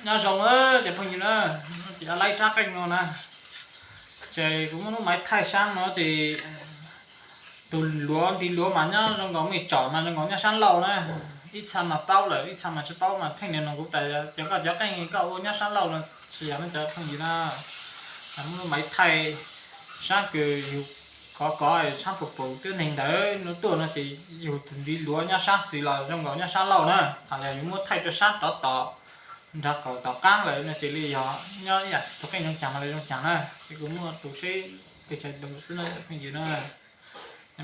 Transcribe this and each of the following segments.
Nyob zoo na cov phooj ywg na, ces laib rab qeej no na, ces kuv muab lub maiv thaij sab no ces tus luav ntiv luav mas nyob zoo nkaus, mej tsom mas zoo nkaus nyob sab laug na. Ib txha mas paub lawm, ib txha mas tsis paub mas theej niam no kuv tas cov koj cov qeej koj ua nyob sab laug no, tsis yog no cov phooj ywg na. Muab lub maiv thaij sab kws yug kov kov sab pus pus twb neeg ntawd no tuaj no ces yug tus ntiv luav nyob sab xis los zoo nkaus nyob sab laug na. Hos yog yus muab thaij rau sab rov tom nrag qaum tom qaab lawm no ces li yog nyob ib yam tus qeej zoo caag mas li zoo caag na. Ces kuv muaj tus seb pes tsawg tus xwb na cov phooj ywg na.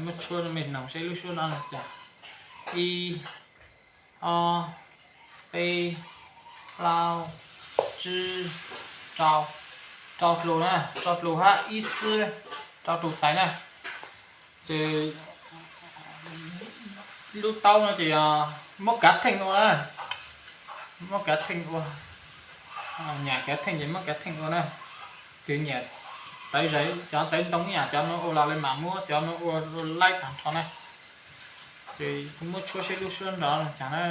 Muab tshuab rau mej noog seb lub suab no zoo caag. Ib, ob, peb, plaub, tsib, rau, rau lus na, rau lus hab ib xwb, rau lus txhais na. Ces lub taub no ces muab kav theej ua na, muab kav theej ua, nyam kav theej ces muab kav theej ua na. Ces nyam tawv zais cov tawv ntoo ib yam cov no ua los li mas muab cov no ua laib tag nrho na. Ces kuv muab tshuab seb lub suab nrov zoo caag na.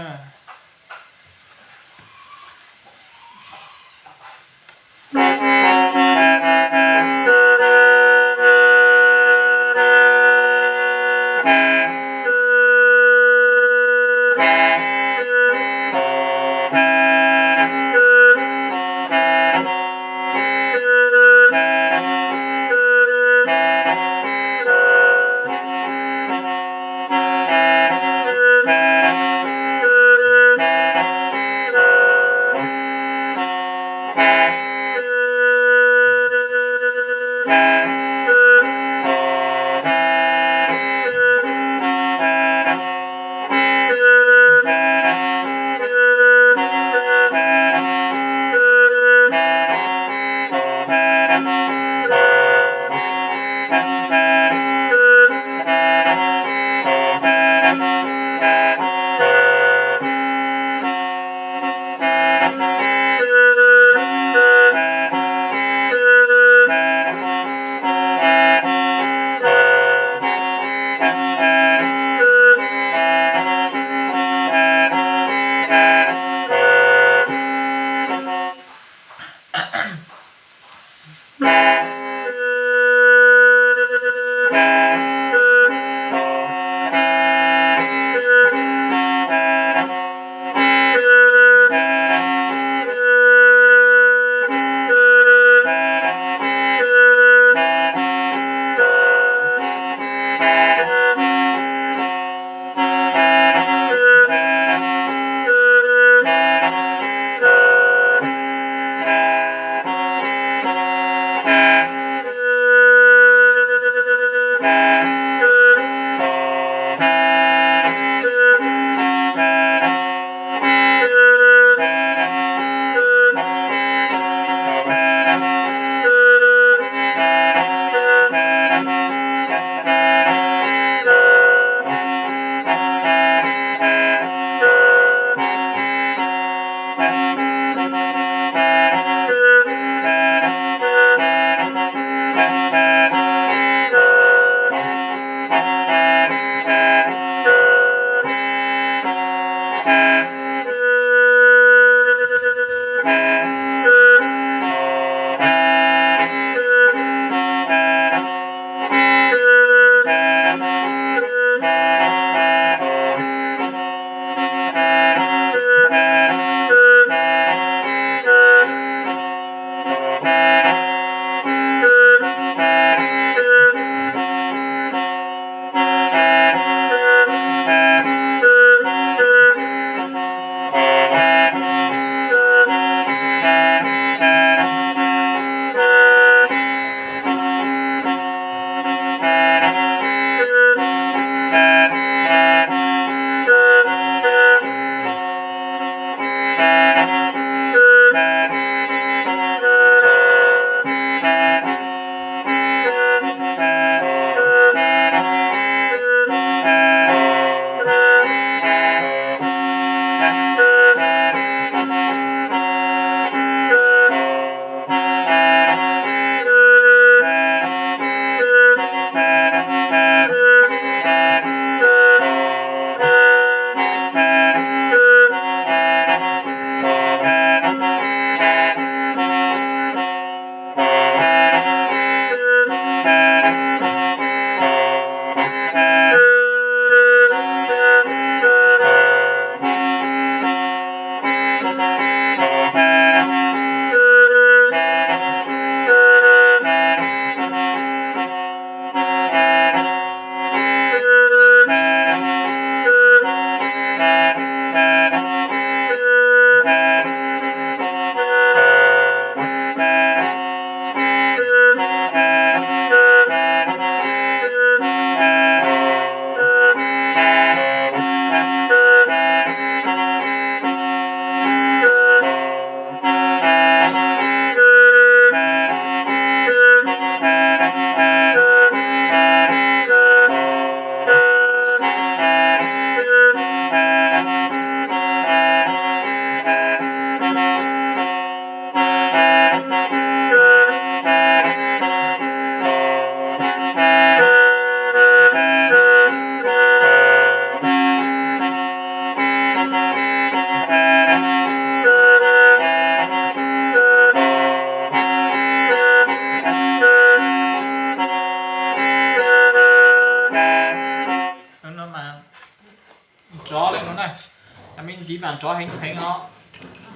Ib mas nrov heev heev os,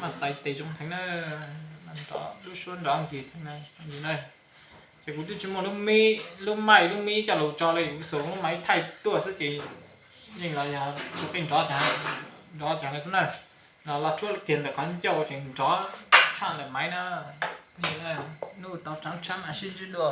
mas txais tes zoo heev na, mas nrov lub suab nrov nkig heev na. Ces kuv twb tsis muaj lub mib, lub maij lub mib coj los tso li, kuv xuas lub maij thaij tuaj xwb ces yeej los yog tus qij nrov cas, nrov cas li xwb na. Los los tshuab kiag ntawm qhov ncauj tseem nrov tshaj ntawm maiv na. Hnub tau tsav tshab mam sib ntsib dua.